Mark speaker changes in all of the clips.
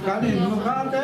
Speaker 1: Kan inhmu nghal e.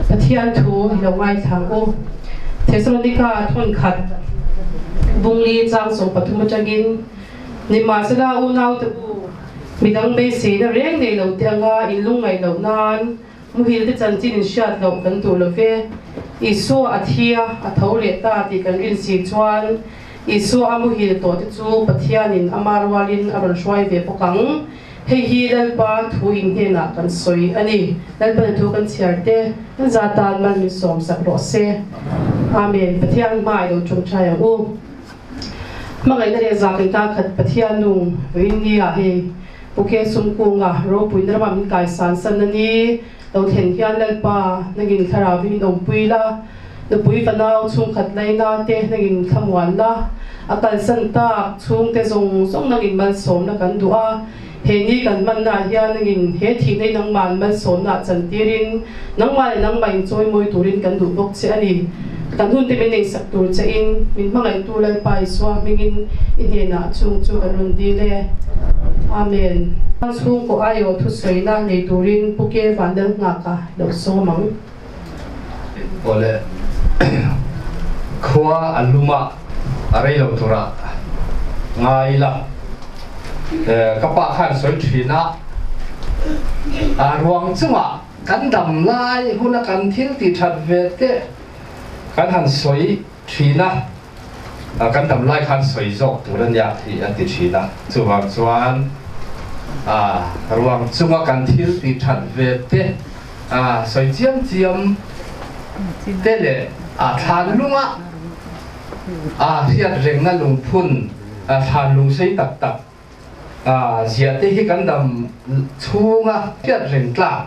Speaker 2: Pathian thu i lo ngaithla ang u. Thesalonika thawnkhat bungli chang 13 atangin, Nimahsela unaute u, midang beiseina reng nei lo te anga in lungngaih loh nan Muhil te chanchin in hriat loh kan duh lo ve. Isua a thi a, a tho leh ta tih kan rin si chuan Isua a muhil tawh te chu Pathianin ama rualin a rawn hruai ve bawk ang. Hei hi Lalpa thu in hnenah kan sawi a ni. Lalpan thu kan chhiar te kan za tan mal min sawm sak rawh se. Amen. Pathian hma i lo tawngtai ang u. Hmangaihna leh zak in ta khat Pathian nu vawiin ni ah hei Pu Ke Sumkunga ropuina ramah min kaisan san a ni. Lo thlen hian Lalpa nangin thlarau hi min awmpui la, nupui fanau chhungkhat laina te nangin thlamuan la, a kalsan tak chhungte zawng zawng nangin malsawmna kan duh a, he ni kan hmannaah hian nangin he thihna hi nangma'n malsawmnaah chantirin nangmah leh nangmah inchawimawi turin kan duh bawk che a ni. Kan hunte min engsak tur che in min hmangaihtu Lalpa Isua hmingin i hnenah chung chu kan rawn dil e. Amen. Chhungkaw aiawh thusawina nei turin Pu Ke Vanlalnghaka lo sawm ang.
Speaker 3: Awle khua a lum a, a rei lo turah ngai ila. Ka pa khan sawi thin a, a ruang chungah kan dam lai huna kan thil tih that ve te kan han sawi thin a, kan dam lai khan sawi zawk tur a nia tih a ti thin a. Chuvang chuan ruang chunga kan thil tih that ve te sawi chiam chiam te leh thlan lunga hriat rengna lungphun thlan lung sei tak tak ziah te hi kan dam chhunga hriat reng tlak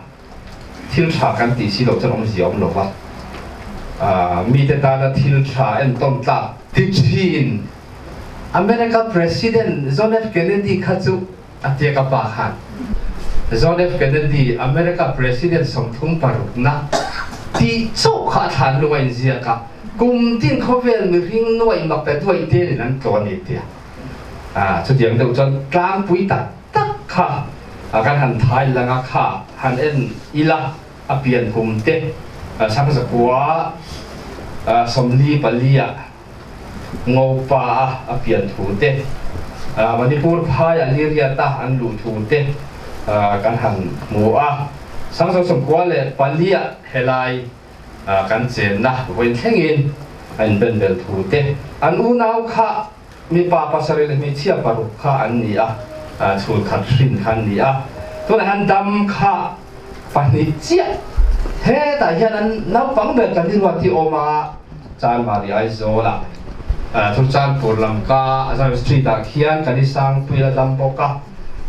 Speaker 3: thil tha kan tih si loh chuan awmzia awm lo va, mite tana thil tha entawn tlak ti thin America President John F Kennedy kha chu a tia ka pa khan John F Kennedy America President 36na tih chauh kha a thlan lung a inziak a, kum tin khawvel mihring nuaih mak ta duaih telin an tlawn a ni tia. Chutiang deuh chuan tlangpui tak tak kha kan han thai lang a, kha han en ila a pian kum te 1944 ah Ngopa a a pian thu te, Manipur phai a Liriat a an luh thu te kan han hmu a. 1994 ah helai kan chenna vawiin thlengin a inbenbel thu te, an unau kha Mipa pasarih leh hmeichhia paruk kha an ni a, chhul khat hrin kha an ni a. Tunah hian dam kha pahnih chiah hetah hian an naupang ber kan inruat hi awm a, Chanmari Aizawlah Churchandpur lamka Zion Street ah khian kan i sangpui a dam bawk a,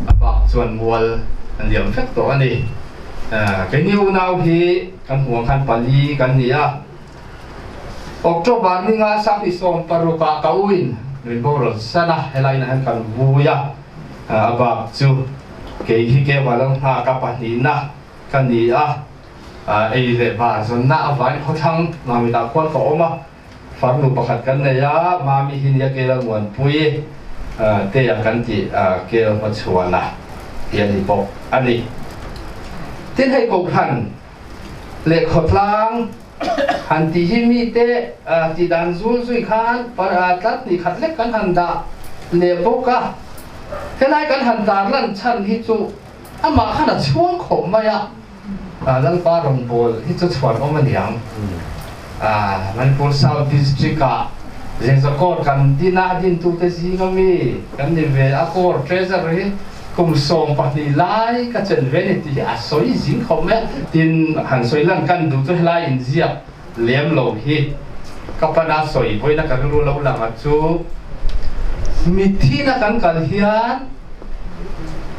Speaker 3: a bak chuan mual an liam vek tawh a ni. Keini unau hi kan hmuh ang khan pali kan ni a. October ni nga 26 ah ka u in min boral san a, helai inah hian kan vui a, a bak chu kei hi keimah lo nghak a pahnihna ka ni a. Ei leh bar zawnna avangin khawthlang Mamitah khuan ka awm a, farnu pakhat kan nei a, Mami hi nia Kel a muanpui te ang kan tih Kel hmachhuana hi a ni bawk a ni. Tin hei Kohhran leh khawtlang han tih hi mite tih dan zul zui khan tlat hnih khat lek kan han dah leh bawk a, helai kan han tarlan chhan hi chu amah khan a chhuang khawp mai a. Lalpa rawngbâwl hi chu chhuan awm a niang. Manipur South District-ah Zengzakawr kan din a, dintute zinga mi kan ni ve a, Kawr Treasurer hi kum 12 lai ka chen ve a ni tih hi a sawi zing khawp mai a. Tin, han sawi lan kan duh chu helai inziak lem lo hi ka pana sawi vawiina ka rilru lo lang a chu mitthina kan kal hian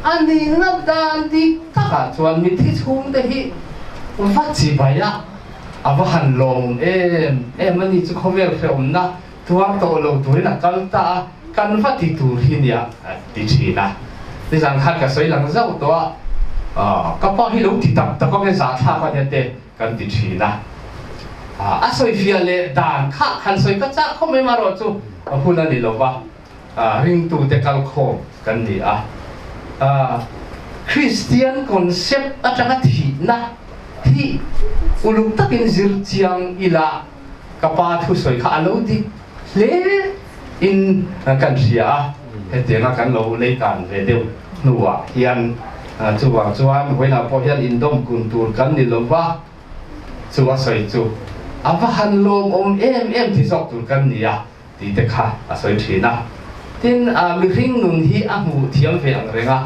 Speaker 3: a nihna dan dik takah chuan mitthi chhungte hi va chi bai a, a va han lawmawm em em a ni chu khawvel hrehawmna tuar tawh lo turin a kal ta a, kan va ti tur hi nia a ti thin a. Nizan khan ka sawi lang zauh tawh a, ka pa hi lo ti tak tak awm e zahthlak a nia te kan ti thin a. A sawifiah leh dan kha han sawi ka chak khawp mai marawh chu a hun a ni lo va. Ringtute kalkhawm kan ni a. Kristian concept atanga thihna hi uluk takin zir chiang ila ka pa thusawi kha a lo dik hle in kan hria a, hetianga kan lo leitan ve deuh hnuah hian chuvang chuan vawiinah pawh hian indawm kun tur kan ni lo va, chu a sawi chu a va han lawmawm em em ti zawk tur kan ni a. Tih te kha a sawi thin a. Tin, mihring nun hi a hmuh thiam ve ang reng a,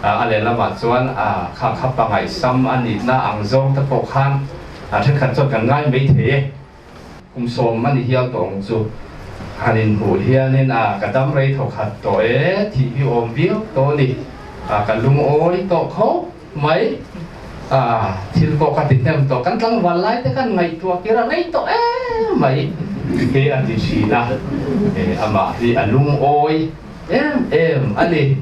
Speaker 3: a lehlamah chuan kha kha pangaihsam a nihna ang zawng te pawh khan thenkhat chuan kan ngai mai thei e. Kum 10 a ni hial tawh ang chu. Han inhmuh hianin ka dam rei thawkhat tawh e, thih hi awm viau tawh a ni. Ka lungawi tawh khawp mai. Thil pawh ka ti hnem tawh, kan tlangval lai te kan ngaihtuah kir a rei tawh em mai hi a ti thin a, amah hi a lungawi em em a ni.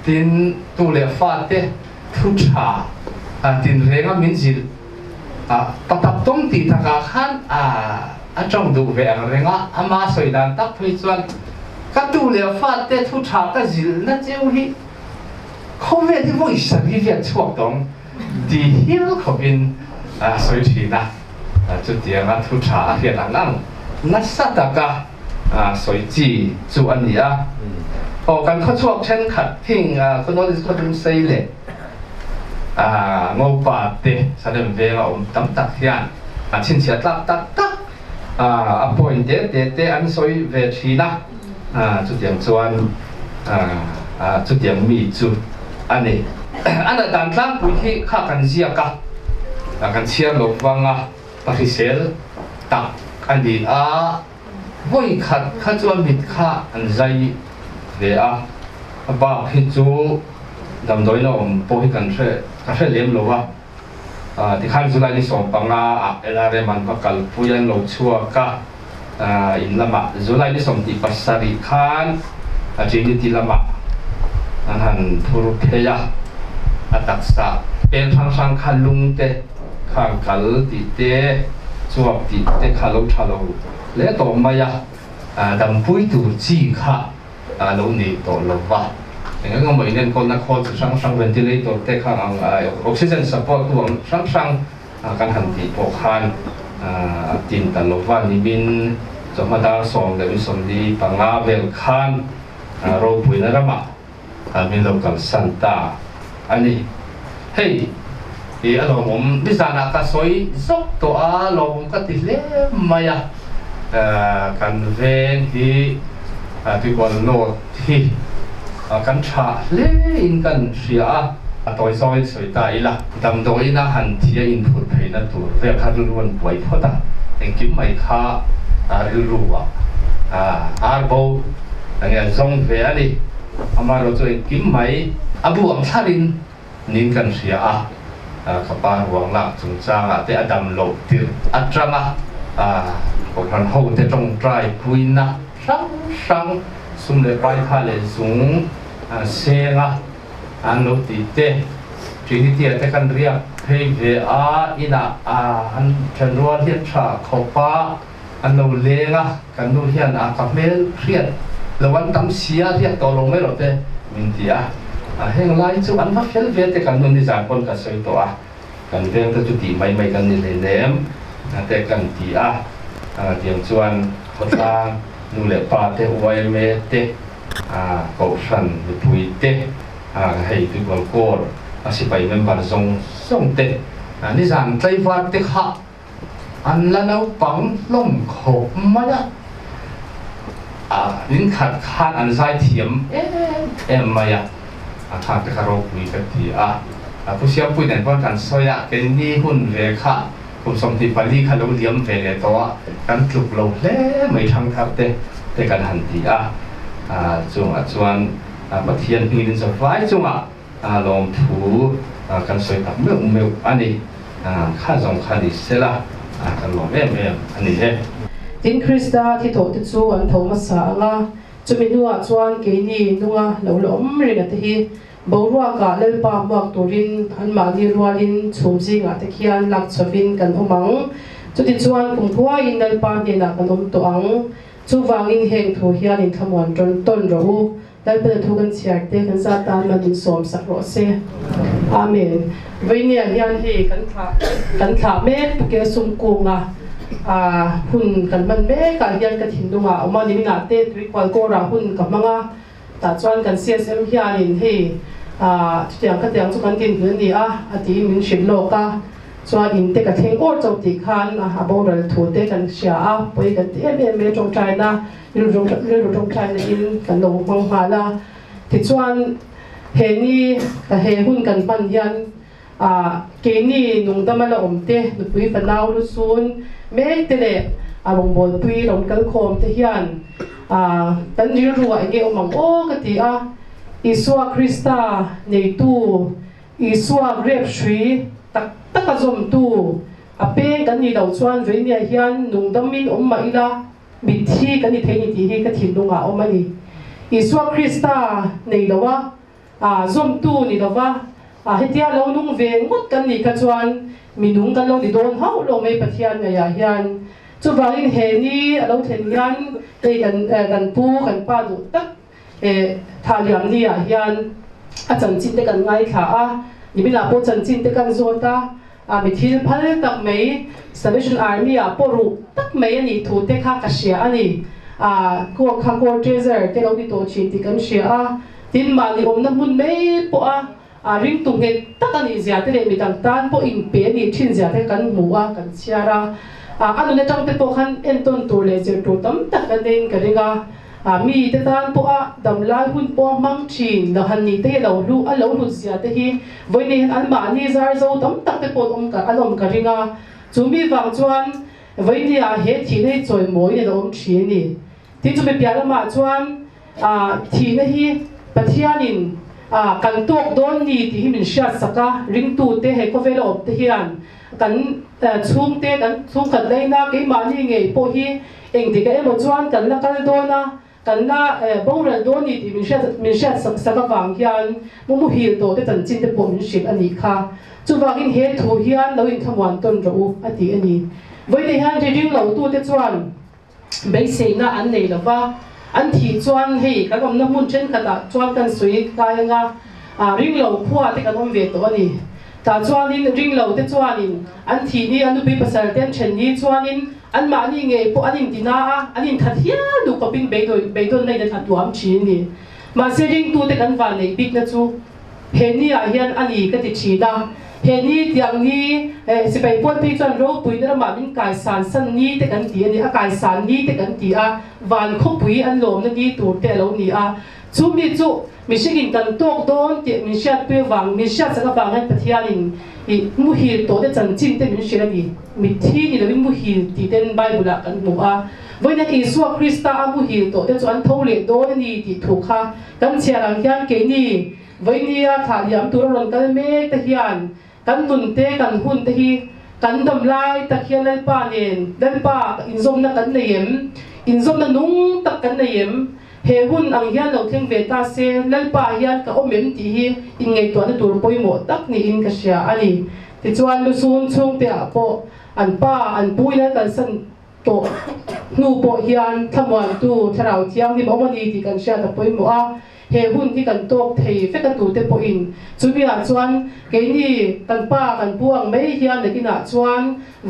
Speaker 3: Tin, tu leh fa te thu tha tinrenga min zilh patap tawng tih takah khan a tawng duh ve ang reng a, ama sawi dan tak phei chuan ka tu leh fa te thu tha ka zilhna cheu hi Khawvel hi vawi sarih vial chhuak tawng ti hial khawpin a sawi thin a, chutianga thu tha a hriat ang ang nasa taka sawi chi chu a ni a. Aw kan khawchhuak thenkhat thing Khawnawn Khawdum sei leh Ngopa te Salem venga awm tam tak hian a chhinchhiah tlak tak tak a point te te te an sawi ve thin a. Chutiang chuan chutiang mi chu a ni. A nat dan tlangpui hi kha kan ziak a, kan chhiar lo vang a, ka hrisel tak a ni a, vawi khat kha chuan mit kha an zai ve a, a bak hi chu damdawiin a awm pawh hi kan hre ka hre lem lo a. Tikhan July ni 15 ah LRM an va kalpui an lo chhuak a, in lamah July ni 27 khan Trinity lamah an han phur phei a, a taksa peng hrang hrang kha lung te khang kal tih te chuap tih te kha lo tha lo hle tawh mai a, dampui tur chi kha a lo ni tawh lo va, eng eng emaw inenkawlna khawl chi hrang hrang ventilator te kha ang oxygen support tu ang hrang hrang kan han tih pawh khan a tin ta lo va, nimin chawhma dar 10:45 vel khan ropuina ramah min lo kalsan ta a ni. Hei i a lawmawm nizanah ka sawi zawk tawh a, lawmawm ka ti hle mai a, kan veng hi Tuikual North hi kan tha hle in kan hria a, a tawi zawngin sawi ta ila, damdawiin a han thia inphur pheina tur vel kha rilru an buai phawt a, engkim mai kha rilru ah ar bo enge an zawng ve a ni. Amaherawh chu engkim mai a bu ang thlarin nin kan hria a, ka pa ruang lak chungchangah te a dam loh tirh atanga Kohhran hote tawngtai puina hrang hrang sum leh pai kha leh zung senga an lo tih te Trinity-a te kan riak. phei ve a, inah an ṭhenrual hi an ṭha khawp a, an lo leng a, kan nu hian a ka hmel hriat lo an tam si a, riak tawh lo mai rawh te min ti a, heng lai chu an va fel ve te kan nu nizan pawn ka sawi tawh a, kan veng te chu tih mai mai kan ni hleinem te kan ti a, tiang chuan khawtlang nu leh pa te yma te kohhran mipui te hei Tuikual Corps a sipai member zawng zawng te nizan tlaivar te kha an la naupang hlawm khawp mai a, in khat khan an zai thiam em em mai a, a khan te kha ropui ka ti a, Pu Siampui nen pawn kan sawi a, keini hun ve kha kum 24 kha lo liam ve leh tawh a, kan tluk lo hle mai thangthar te te kan han ti a, chungah chuan Pathian hmingin zavai chungah lawmthu kan sawi tak meuh meuh a ni. Kha zawng kha ni sela kan lawm em em a ni e.
Speaker 2: Tin, Krista thi thawhte chu an tho hmasa ang a, chumi hnuah chuan keini nunga lo la awm reng ate hi boruakah Lalpa hmuak turin anmahni rualin chhum zingah te khian lak chhovin kan awm ang. Chutichuan kumkhuaiin Lalpa hnenah kan awm tawh ang. Chuvangin heng thu hian inthlamuan tawn tawn rawh u. Lalpela thu kan chhiar te kan zat tan man in sawm sak rawh se. Amen. Veinia hian hei kan thlah kan thlah mek Puke sum kunga hun kan hman mek ah hian ka thinlung ah a awm a, nimin ah te tuikual kawr ah hun ka hmang a, tah chuan kan CSM hian in hei chutiang khatiang chu kan dinhmun a ni a a tiin min hrilh lawk a. Chuan in te ka thleng awr chauh tih khan a boral thu te kan hria a, pawi kan ti em em mai a tawngtaina, rilru tawngtaina in kan lo hmang nghal a. Tichuan he ni he hun kan hman hian keini nungdama la awm te, nupui fanau lusun mek te leh a rawngbawlpui rawn kal khawm te hian kan rilru ah enge awm ang aw ka ti a, Isua Krista neitu Isua grep hrui tak tak a zawmtu a peng kan nih loh chuan Veinia hian nungdamin awm mah ila mitthi kan ni thei ni tih hi ka thinlungah a awm a ni. Isua Krista nei lo a, a zawmtu ni lova hetia lo nung ve ngawt kan nih kha chuan mi nung kan lo ni dawn hauh lo mai Pathian ngaihah hian. Chuvangin he ni a lo thlen hian hei kan pu kan pa duh tak He thahliam ni ah hian a chanchin te kan ngaithla a, niminah pawh chanchin te kan zawt a, a mi thil phal tak mai Salvation Army ah pawh ruh tak mai a nih thu te kha ka hria a ni. A kawr kha kawr treasure te lo ni tawh thin tih kan hria a, tin mahni awmna hmun mai pawh a a ringtu nghet tak a nih zia te leh midang tan pawh inpe a nih thin zia te kan hmu a, kan chhiar a. A nun atang te pawh khan entawn tur leh zir tur tam tak kan neiin ka ring a. Mi te tan pawh a dam lai hun pawh a hmang thin lo han nih te hi a lo hlu a lo hlut zia te hi vawiin hian anmahni zar zo tam tak te pawh an awm ka an awm ka ring a. Chu mi vang chuan vawiin ah he thihna hi chawimawiin a lo awm thin a ni. Tin chumi piah lamah chuan thihna hi Pathianin kan tawk dawn ni tih hi min hriat sak a, ringtute he khawvela awm te hian kan chhungte kan chhungkhat laina keimahni ngei pawh hi engtikah emaw chuan kan la kal dawn a, kan la boral dawn ni tih min hriat min hriat sak sak avang hian mu muhil tawh te chanchin te pawh min hrilh a nih kha. Chuvangin he thu hian lo inthlamuan tawn rawh u a ti a ni. Vawiin hian ri ring lotute chuan Beiseina an nei lo va, an thih chuan hei kan awmna hmun thenkhatah chuan kan sawi kai anga ring lo khua te kan awm ve tawh a ni. Tah chuanin ring lo te chuanin an thih ni an nupui pasal te an then ni chuanin anmahni ngei pawh an intina a, an inkhat hial duh kawpin beidawnna in a tuam thin a ni. Mahse ringtute kan vanneih bikna chu He ni ah hian a ni ka ti thin a, he ni tiang ni sipai pawn phei chuan ropuina ramah min kaisan san ni te kan ti a ni, a kaisan ni te kan ti a, van khawpui an lawmna ni tur te a lo ni a, chu mi chu mihringin kan tawk dawn tih min hriatpui avang, min hriatsak avang hian Pathianin i muhil tawh te chanchin te min hrilh a ni, mitthi ni loin muhil tih ten Bible ah kan hmu a, vawiin Isua Krista a muhil tawh te chu an tho leh dawn a ni tih thu kha Kan chhiar ang hian keini Vainia thlah liam tur a rawn kal mek te hian kan nun te kan hun te hi kan dam lai tak hian Lalpa nen Lalpa inzawmna kan nei em? Inzawmna nung tak kan nei em? He hun ang hian lo thleng ve ta se Lalpa hian ka awm em tih hi inngaihtuahna tur pawimawh tak niin ka hria a ni. Tichuan lusun chhungte ah pawh an pa an pu in an kalsan tawh hnu pawh hian thlamuantu thlarau thianghlim a awm a ni tih kan hriat a pawimawh a. He hun hi kan tawk thei vek a tute pawhin chumi ah chuan keini kan pa kan pu ang mai hian nakinah chuan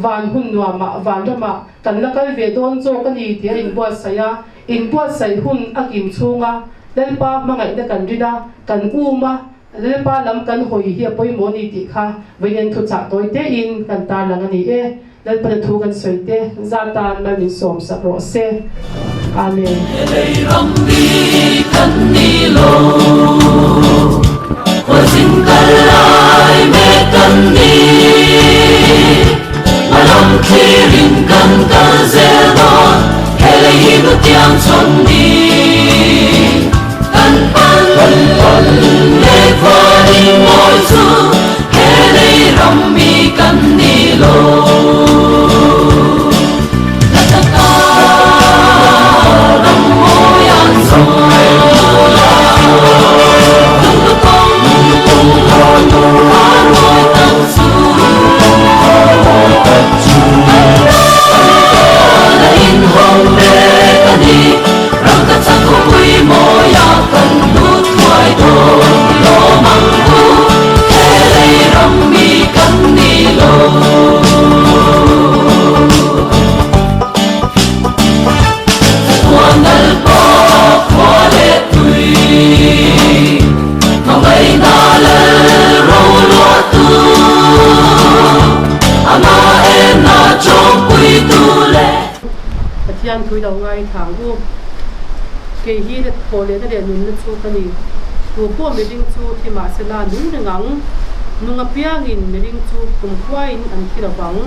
Speaker 2: van hun nuamah vanramah kan la kal ve dawn zawk a ni tih a inbuatsaih a, inbuatsaih hun a kim chhunga Lalpa hmangaihna kan rin a, kan um a, Lalpa lam kan hawi hi a pawimawh a ni tih kha vawiin thuchah tawi tein kan tarlang a ni e. Lalpana thu kan sawi te zatan mal min sawm sak rawh se. Amen.
Speaker 4: Lei ram mi kan ni lo, khualzin kal lai mek kan ni. Hmalam thlirin kan kal zel dawn, he lei hi nutiang chhawn ni. Kan pan le khuanin mawi chu he lei ram mi kan ni lo. La taka ram mawi an zawng lung kawng har mawi tak chu la inhawng mek a ni. Ram ka chak khawpui mawia kan lut thuai dawn lawm ang u, he lei ram mi kan ni lo. Chatuan nal pawh khua leh tui, hmangaihna lal ro luah tu, amah enna chawngpuitu leh.
Speaker 2: Pathian thui lo ngaithla ang u. Kei hi thaw lehna leh nunna chu ka ni. Tu pawh miring chu thi mahsela nung reng ang. Nung apiangin miring chu kumkhuain an thi lo vang.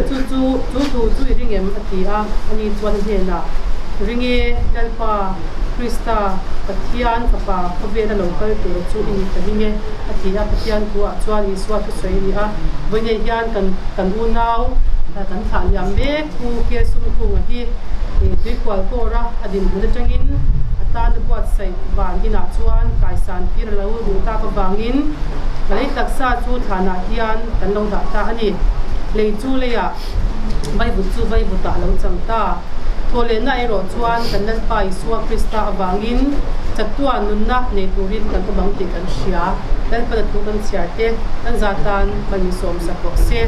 Speaker 2: Chu chu, chu thu chu i ring em? a ti a. Ani chuan a hnenah, Ring e, Lalpa, Krista, Pathian Fapa khawvela lo kal tur chu i ni ka ring e, a ti a. Pathian thuah chuan Isua thusawi a ni a. Vawiinah hian kan kan unau kan thlah liam mek Pu Kiasumkhunga hi tuikual kawra a dinhmun atangin a tana buatsaih van inah chuan kaisan tir a lo duh tak avangin a lei taksa chu thlanah hian kan lo dah ta a ni. Lei chu leiah vaivut chu vaivutah a lo chang ta. Thawhlehna erawh chuan kan Lalpa Isua Krista avangin chatuah nunna nei turin kan awm ang tih kan hria. Lalpana thu kan chhiar te kan za tan kan insawm sak rawh se.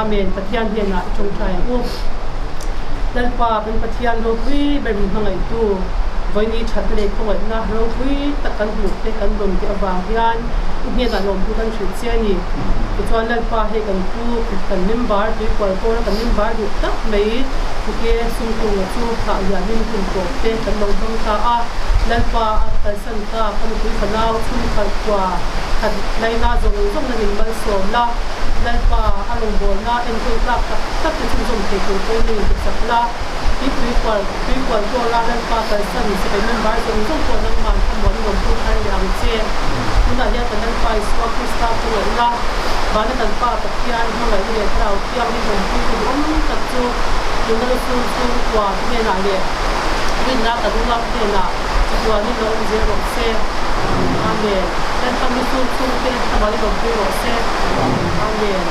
Speaker 2: Amen. Pathian hnenah i tawngtai ang u. Lalpa kan Pathian ropui ber min hmangaihtu, vawiini thatna leh khawngaihna ropui tak kan hmuh te kan rawn tih avang hian i hnenah lawmtu kan hrilh che a ni. Tichuan Lalpa hei kan pu kan member tuikual kawra kan member duh tak mai Puke Sumkunga chu thlah lianin hun tawp te kan lo hmang ta a. Lalpa a kalsan ta ka nupui fanau chhungkhat khua khat laina zawng zawng nan in malsawm la. Lalpa a rawngbawlna enkawl tlak tak tak te chhunzawm thei tur pawhin in ti chak la. Tui tuikual tuikual kawra Lalpa kalsan sipai member zawng zawng pawh nangman thlamuan in awm tur thar leh ang che. Tunah hian kan Lalpa Isua Krista chu ngaihna, vana kan Pa Pathian hmangaihna leh Thlarau Thianghlim awmpui tu duhawm tak chu tuna lusun chhungkua hnenah leh rinna kan unau hnenah chatuanin lo awm zel rawh se. Amen. Lalpa lusun chhungte thlamuan in awmpui rawh se. Amen.